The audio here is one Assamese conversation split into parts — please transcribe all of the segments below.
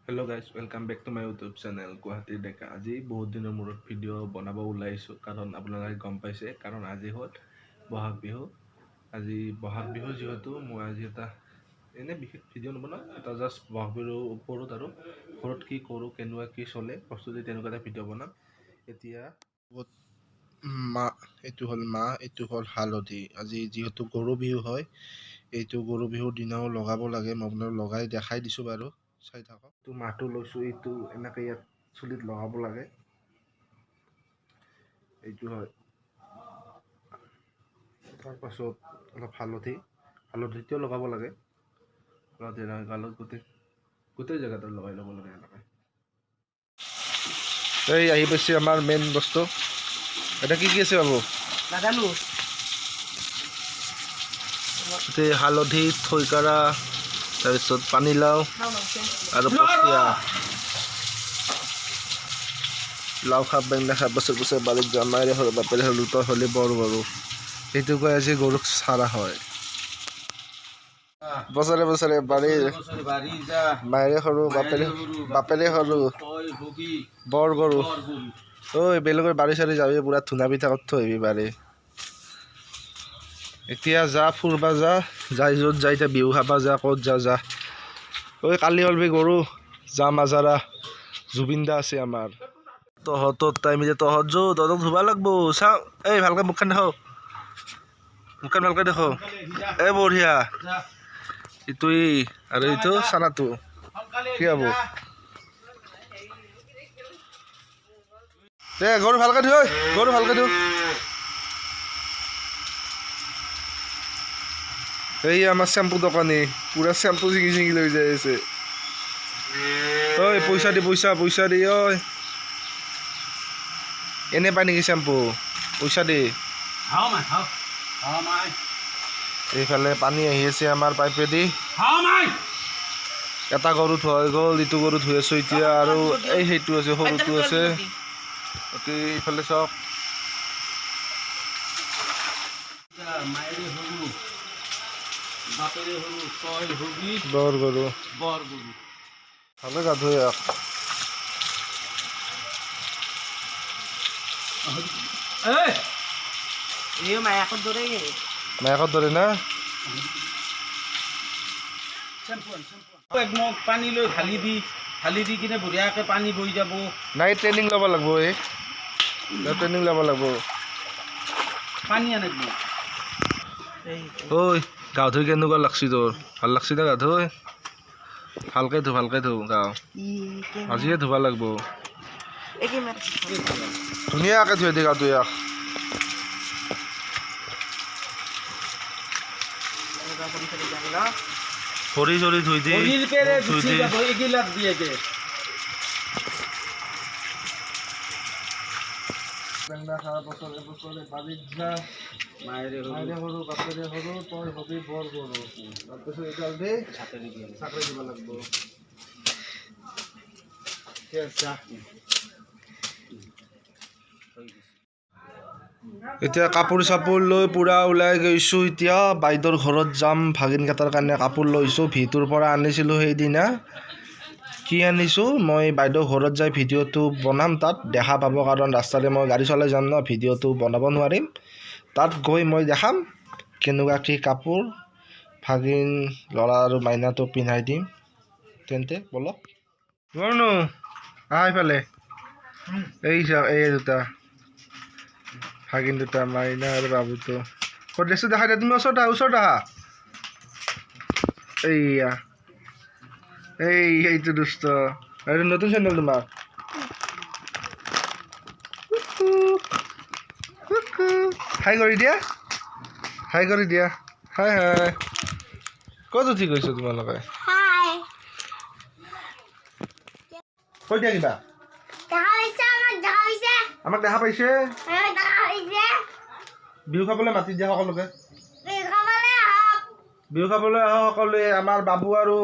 Hello guys, welcome back to my YouTube channel গুৱাহাটীৰ ডেকা। আজি বহুত দিনৰ মূৰত ভিডিঅ' বনাব ওলাইছোঁ, কাৰণ আপোনালোকে গম পাইছে, কাৰণ আজি হ'ল বহাগ বিহু। আজি বহাগ বিহু যিহেতু মই আজি এটা এনেই বিশেষ ভিডিঅ' নবনাওঁ, এটা জাষ্ট বহাগ বিহুৰ ওপৰত আৰু ঘৰত কি কৰোঁ, কেনেকুৱা কি চলে প্ৰস্তুতি, তেনেকুৱা এটা ভিডিঅ' বনাম। এতিয়া মাহ, এইটো হ'ল মাহ, এইটো হ'ল হালধি। আজি যিহেতু গৰু বিহু হয়, এইটো গৰু বিহুৰ দিনাও লগাব লাগে। মই আপোনাক লগাই দেখাই দিছোঁ বাৰু, চাই থাকক। এইটো মাহটো লৈছোঁ, এইটো এনেকৈ ইয়াত চুলিত লগাব লাগে, এইটো হয়। তাৰপাছত অলপ হালধি, হালধিটোও লগাব লাগে। হালধি গালত গোটেই গোটেই জেগাতে লগাই ল'ব লাগে এনেকৈ। এই আহি পাইছে আমাৰ মেইন বস্তু। এটা কি কি আছে বাবু? নাজানো। গোটেই হালধি, থৈকাৰা, তাৰপিছত পানীলাও আৰু পচীয়া। লাও খা, বেঙেনা খা, বছৰ বছৰ বাৰীত যা, মায়েৰে সৰু বাপেৰে সৰু, তই হ'লে বৰ গৰু। সেইটো কৈ আজি গৰুক চাৰা হয়। বছৰে বছৰে বাৰীৰ মায়েৰে সৰু বাপেৰে বাপেৰে সৰু বৰ গৰু। ঐ, বেলেগৰ বাৰী চাৰী যাবি, পুৰা ধূনা পিঠা কৰি থৈ আহিবি বাৰী। এতিয়া যা, ফুৰবা যা, যাই য'ত যাই এতিয়া বিহু খাবা যা, ক'ত যা যা। ঐ, কালি ওলবি গৰু যাম আজাৰা, জুবিন দা আছে আমাৰ। তহঁতৰ টাইম এতিয়া, তহঁত যো, তহঁতক ধুবা লাগব। চাওঁ, এই ভালকে মুখখন দেখো, মুখখন ভালকে দেখো। এই বঢ়িয়া, ইটো আৰু এইটো চানাটো কি হ'ব দে। গৰু ভালকে ধুই, গৰু ভালকে ধু। এই আমাৰ শ্বেম্পু দোকানী পুৰা শ্বেম্পু ছিঙি ছিঙি লৈ যাই আছে। ঐ, পইচা দি, পইচা পইচা দি। ঐ, এনে পাই নেকি শ্বেম্পু? পইচা দি। এইফালে পানী আহি আছে আমাৰ পাইপেদি। এটা গৰু ধোৱা হৈ গ'ল, ইটো গৰু ধুই আছোঁ এতিয়া। আৰু এই সেইটো আছে, সৰুটো আছে। বাকী এইফালে চাওক। বৰ গৰু ভালে গা ধুই আহ। মায়াকত ধৰে না। পানী লৈ ঢালি দি, ঢালি দি কিনে বঢ়িয়াকে পানী বৈ যাব। নাই, ট্ৰেইনিং ল'ব লাগিব, এই ট্ৰেইনিং ল'ব লাগিব। পানী আনে। ঐ, গা ধুই কেনেকুৱা লাগছি তোৰ? ভাল লাগছি না গা ধুই? ভালকে ধু, ভালকে ধু গাও, আজিয়ে ধুব লাগিব। ধুনীয়াকে ধুই দে গাটো ইয়াক। ভৰি চৰি ধুই দি, ধুই দি। মায়েৰে সৰু বাপেৰে সৰু, তই হবি বৰ গৰু। তাৰপিছত এইডাল দি চাকৰি দিব লাগিব। এতিয়া কাপোৰ চাপোৰ লৈ পূৰা ওলাই গৈছোঁ। এতিয়া বাইদেউৰ ঘৰত যাম, ভাগিন কেইটাৰ কাৰণে কাপোৰ লৈছোঁ। ভিটোৰ পৰা আনিছিলোঁ সেইদিনা। কি আনিছোঁ মই বাইদেউৰ ঘৰত যাই ভিডিঅ'টো বনাম, তাত দেখা পাব। কাৰণ ৰাস্তাৰে মই গাড়ী চলাই যাম ন, ভিডিঅ'টো বনাব নোৱাৰিম। তাত গৈ মই দেখাম কেনেকুৱা কি কাপোৰ ভাগিন ল'ৰা আৰু মাইনাটো পিন্ধাই দিম। তেন্তে ব'লক। নোৱাৰো, আহা ইফালে। এই চাওক, এই দুটা ভাগিন দুটা, মাইনা আৰু বাবুটো। ক'ত ড্ৰেছটো দেখাই দিয়া তুমি। ওচৰত আহা, ওচৰত আহা। এইয়া, এই এইটো দুষ্ট। এইটো নতুন চেণ্ডেল তোমাৰ। হাই কৰি দিয়া, হাই কৰি দিয়া। হাই হাই। ক'ত উঠি গৈছ তোমালোকে? কৈ দিয়া কিবা। আমাক দেখা পাইছে? বিহু খাবলৈ মাতি দিয়া সকলোকে। বিহু খাবলৈ আহক সকলোৱে। আমাৰ বাবু আৰু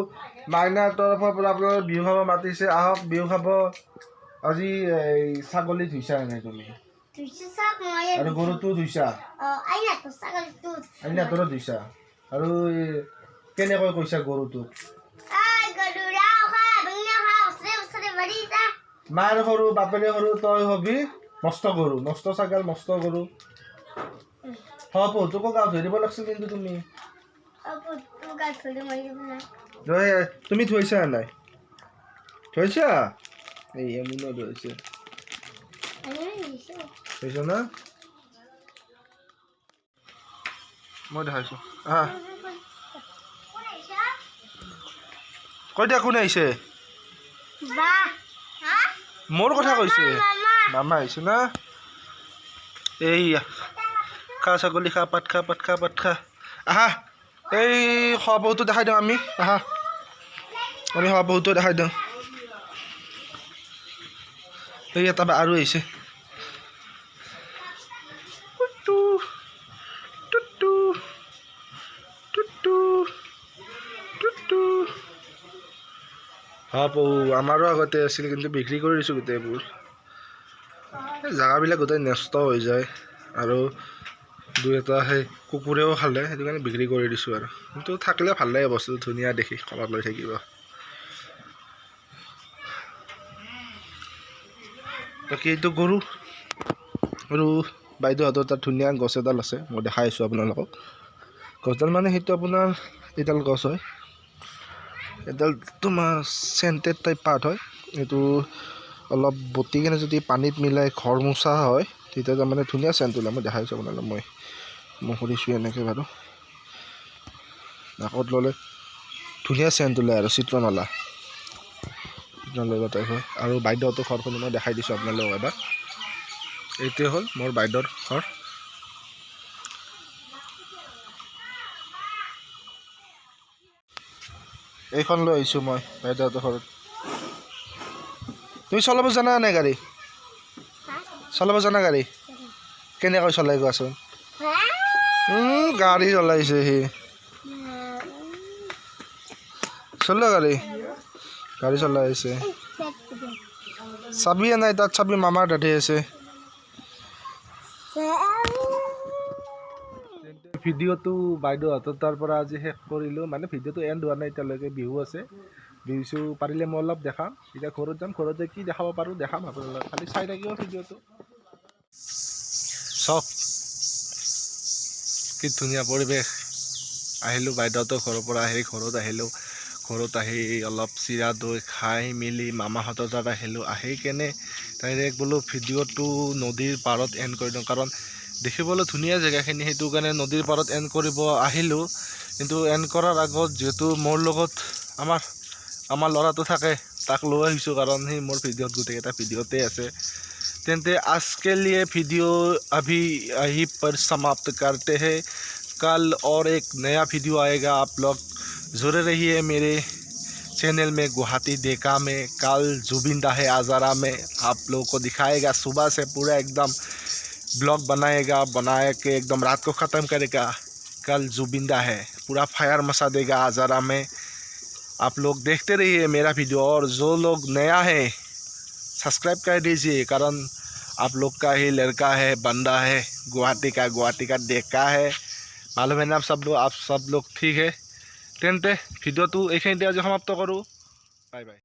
মাইনাৰ তৰফৰ পৰা আপোনালোকে বিহু খাব মাতিছে, আহক বিহু খাব। আজি এই ছাগলী ধুইছা নাই তুমি? আৰু গৰুটো ধুইছা? আইনাটোৰো ধুইছা? আৰু কেনেকৈ কৈছা গৰুটোক? মাৰ সৰু বাপেৰে সৰু, তই হবি মস্ত গৰু, মস্ত ছাগাল, মস্ত গৰু। শহাপহুটোকো গা ধুই দিব লাগছিল কিন্তু তুমি। তুমি ধুইছা নাই? ধুইছা? এই এমনো ধুইছে। ধুইছা না? মই দেখাইছো। আহা, কৈ দিয়া, কোনে আহিছে? মোৰ কথা কৈছে। মামা আহিছে না? এইয়া খা ছাগলী, খা পাত, খা পাত, খা পাত, খা। আহা, এই শহাপহুটো দেখাই দিওঁ আমি। আহা, আমি শহাপহুটো দেখাই দিওঁ। এই এটা আৰু আহিছে। টুটু টুটু টুটু টুটু। শহাপহু আমাৰো আগতে আছিল, কিন্তু বিক্ৰী কৰি দিছোঁ গোটেইবোৰ। এই জেগাবিলাক গোটেই নষ্ট হৈ যায় আৰু দুই এটা সেই কুকুৰেও খালে, সেইটো কাৰণে বিক্ৰী কৰি দিছোঁ আৰু। কিন্তু থাকিলে ভাল লাগে বস্তুটো, ধুনীয়া দেখি, কলাত লৈ থাকিব। বাকী এইটো গৰু। আৰু বাইদেউহঁতৰ তাত ধুনীয়া গছ এডাল আছে, মই দেখাই আছোঁ আপোনালোকক। গছডাল মানে সেইটো আপোনাৰ এইডাল গছ হয়, এডাল তোমাৰ চেণ্টেড টাইপ পাত হয়। এইটো অলপ বটি কিনে যদি পানীত মিলাই ঘৰ মোচা হয়, তেতিয়া তাৰমানে ধুনীয়া চেণ্ট ওলায়। মই দেখাই আছোঁ আপোনালোকক, মই কৰিছোঁ এনেকৈ বাৰু। নাকত ল'লে ধুনীয়া চেণ্ট ওলায় আৰু চিত্ৰনলা, চিত্ৰনলা টাইপ হয়। আৰু বাইদেউহঁতৰ ঘৰখন মই দেখাই দিছোঁ আপোনালোকক এবাৰ। এইটোৱে হ'ল মোৰ বাইদেউৰ ঘৰ। এইখন লৈ আহিছোঁ মই বাইদেউহঁতৰ ঘৰত। তুমি চলাব জানা নাই গাড়ী? চলাব জানা গাড়ী? কেনেকৈ চলাই কোৱাচোন? গাড়ী চলাইছে সি। চলোৱা গাড়ী, গাড়ী চলাই আছে। চাবিয়ে নাই তাত, চাবি মামাৰ তাতে আছে। ভিডিঅ'টো বাইদেউহঁতৰ তাৰ পৰা আজি শেষ কৰিলোঁ। মানে ভিডিঅ'টো এণ্ড হোৱা নাই এতিয়ালৈকে, বিহু আছে, বিহু চিহু পাৰিলে মই অলপ দেখাম। এতিয়া ঘৰত যাম, ঘৰত যাই কি দেখাব পাৰোঁ দেখাম আপোনালোক, খালি চাই থাকিব ভিডিঅ'টো। চাওক কি ধুনীয়া পৰিৱেশ। আহিলোঁ বাইদেউহঁতৰ ঘৰৰ পৰা, আহি ঘৰত আহিলোঁ। ঘৰত আহি অলপ চিৰা দৈ খাই মেলি মামাহঁতৰ তাত আহিলোঁ। আহি কেনে ডাইৰেক্ট বোলো ভিডিঅ'টো নদীৰ পাৰত এণ্ড কৰি দিওঁ, কাৰণ দেখিবলৈ ধুনীয়া জেগাখিনি, সেইটো কাৰণে নদীৰ পাৰত এণ্ড কৰিব আহিলোঁ। কিন্তু এণ্ড কৰাৰ আগত যিহেতু মোৰ লগত আমাৰ ল'ৰাটো থাকে, তাক লৈ আহিছোঁ, কাৰণ সি মোৰ ভিডিঅ'ত গোটেইকেইটা ভিডিঅ'তে আছে। তেন্তে आज के लिए वीडियो अभी यहीं पर समाप्त करते हैं। कल और एक नया वीडियो आएगा, आप लोग जुड़े रहिए मेरे चैनल में गुवाहाटी डेका में। कल जुबिन दा है आजारा में आप लोगों को दिखाएगा, सुबह से पूरा एकदम ब्लॉग बनाएगा, बना के एकदम रात को ख़त्म करेगा। कल जुबिन दा है, पूरा फायर मचा देगा आजारा में। आप लोग देखते रहिए मेरा वीडियो, और जो लोग नया है सब्सक्राइब कर दीजिए, कारण आप लोग का ही लड़का है, बंदा है, गुवाहाटी का, गुवाहाटी का डेका है, मालूम है ना आप सब लोग, आप सब लोग ठीक है। তেন্তে ভিডিঅ'টো এইখিনিতে আজি সমাপ্ত কৰোঁ। Bye bye.